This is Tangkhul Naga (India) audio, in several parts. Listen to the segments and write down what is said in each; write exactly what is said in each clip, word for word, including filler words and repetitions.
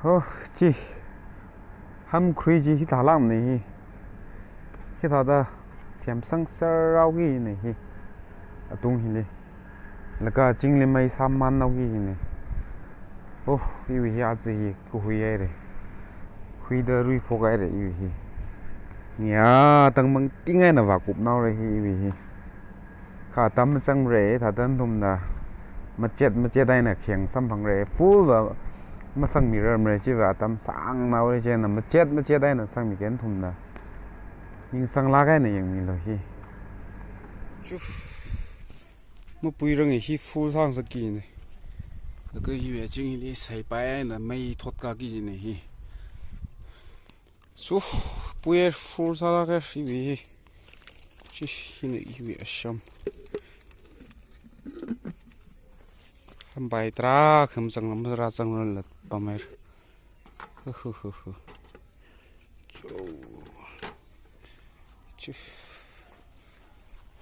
Ho, chi. Ham khrui chi hithālākmana hi. Hithāda semsang saraoki na hi. Atung hili. Laga chingli mei sāmānhaoki na. Oh, iwui hi aja hi kahui haira. Huida ruiphok haira iwui hi. Nia, tangmang ting eina vākuphaora hi iwui hi. Kha atam machangmara, thāda nathumna machet machet eina kheng samphangra, full va masangmirarmara, chiva atam sānghaora chieina machet machet eina sangmiki nathumna. Ningsanglāk eina yangmilu hi. Chu. Mapuirang hi full sāngasakki na. Laga hiwui chingli saipai eina mei thotkāki na hi. Chu, puier full sālāka iwui hi. Chi, hina iwui asham. Hambai tarākha mazangla mazarā zangla pamhaira. Hu, hu, hu, hu. Chu. Chu.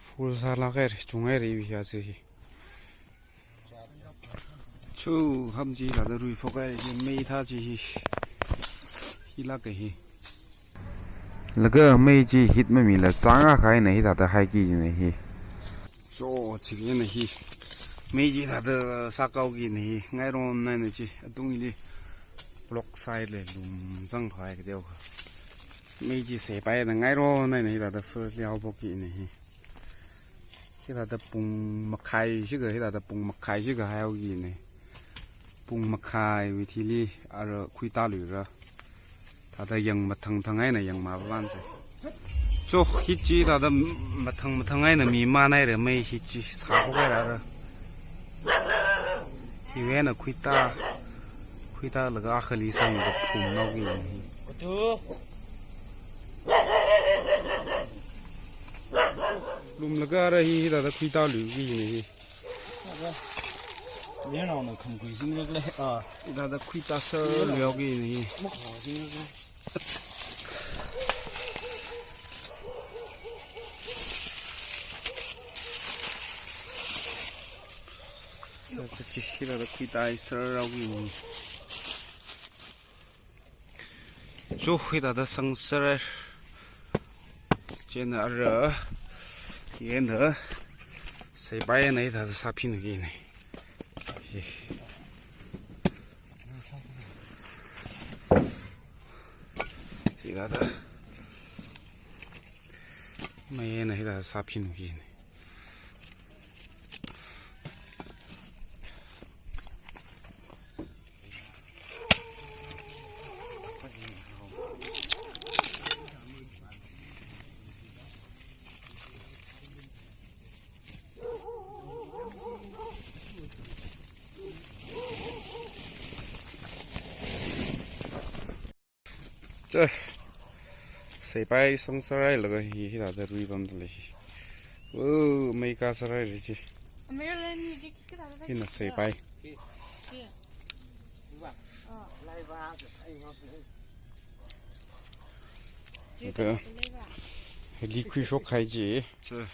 Full sālāka, chunghaira iwui hi aja hi. Chu, ham chi thāda ruiphok haira, chi mei thā chi hi. Hilāka hi. Laga mei chi heat mamila chāngakha eina hithāda haiki na hi. Chu, chieina hi. Mei chi thāda sākaoki na hi. Ngaironna na chi. Atungli block side li lum zangkhavai kadeo. Mei chi saipai eina ngaironna na hithāda first li haophokki na hi. Hithāda pung makhai shikha, hithāda pung makhai shikha haihaoki na. Pung makhaiwui thili ara khuitāluira. Thāda yang mathangthang eina yangmavāvansei. Chu, hi chi thāda mathang mathang eina mimānhaira, mei hi chi sāphok haira ara. Hiwui eina khuitā, khuitālaga akhali sanglaga phumhaoki na hi. Lumlaga ara hi, hithāda khuitāluiki na hi. Miyanaona khangkhui singrakle. Ah. Hithāda khuitā sāluiki na hi. Mukha singrakle. Hithāda chi, hithāda khuitā sāluiki na hi. Chu, hithāda sangsarai. Chieina ara, hina saipai eina hithāda sāphanuki na. Hi. Hithāda. Mei eina hithāda sāphanuki na. Cha, saipai sangsarailaga hi, hithāda ruipamdalei hi. Oh, mei kasārai ri chi. Hina saipai. Ka, hili khuishokkahai chi. Cha,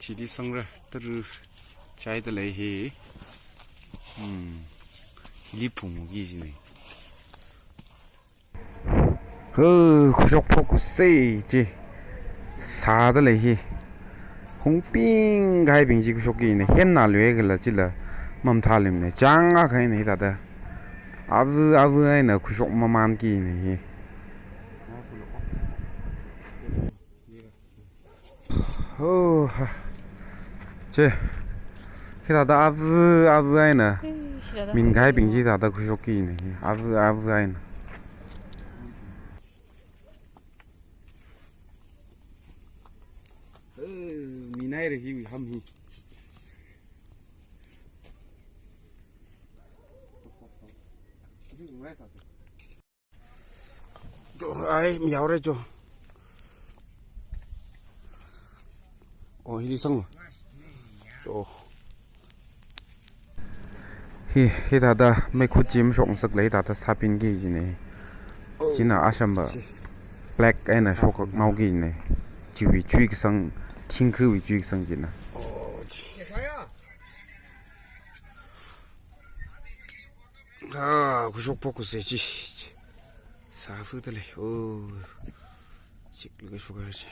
thili sangra, tara chaidalei hi. Hmm. Hili phungki jina. Ho, khuishok phokhusa chi. Sādalei hi. Hungping kahaibing chi khuishokki na, hina luikala chila mamathālumana. Chāngakha eina hithāda. Avu, avu eina khuishok mamānki na hi. Oh, ha. Che. Hithāda avu, avu eina. Min kahaibing chi hithāda khuishokki na hi. Avu, avu eina. Eh, minaira hiwui ham hi. Cho, ai, miyaora cho. Oh, hili sanglo. Cho. Hi, hithāda meikhut chi mashokngasaklei hithāda sāpinki jina. China ashamba black eina shokngaoki jina. Chiwui chuikasang, thingkhawui chuikasang china. Oh, chi. Ah, khuishok phokhusa chi. Sāfudalei. Oh. Chiklaga shokkahai chi.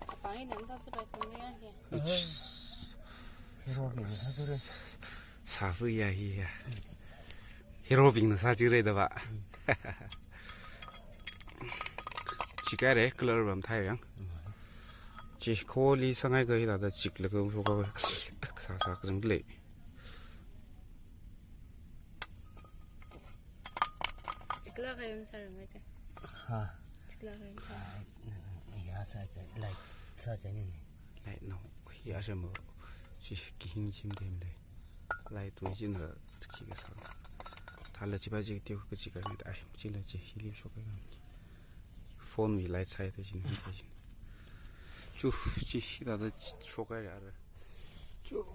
Kapai nam sāsi pai sungri ya hi. Uch. Hero bingna sāchira. Sāfu ya hi ya. Hero bingna sāchira da ba. Chikhaira, colour bam thai yang. Chi kholi sāngai kahai thāda chiklaga shokka sā sā kazang lei. Chikla kayun sāra ngai te. Ha. Chikla kayun sāra. Ah, ya sāchai, light sāchai ni. Light no, ya shemo. Chi kihing chim dem lei. Light tu jin ha, chi kasā. Thala chi ba chi teo ka chi ka mit ai, chila chi hili shokka. Phone wui light sāi te jin, te jin. Chu, chi hithāda shokka ya ra. Chu.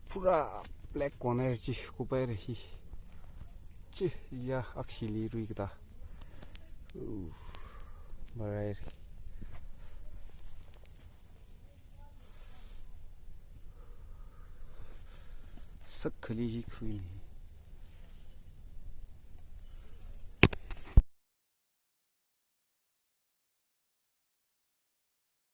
Pura black corner chi kupai re hi. Chi ya akhili rui kata. Uh, marai re. Sak khali hi khui ni.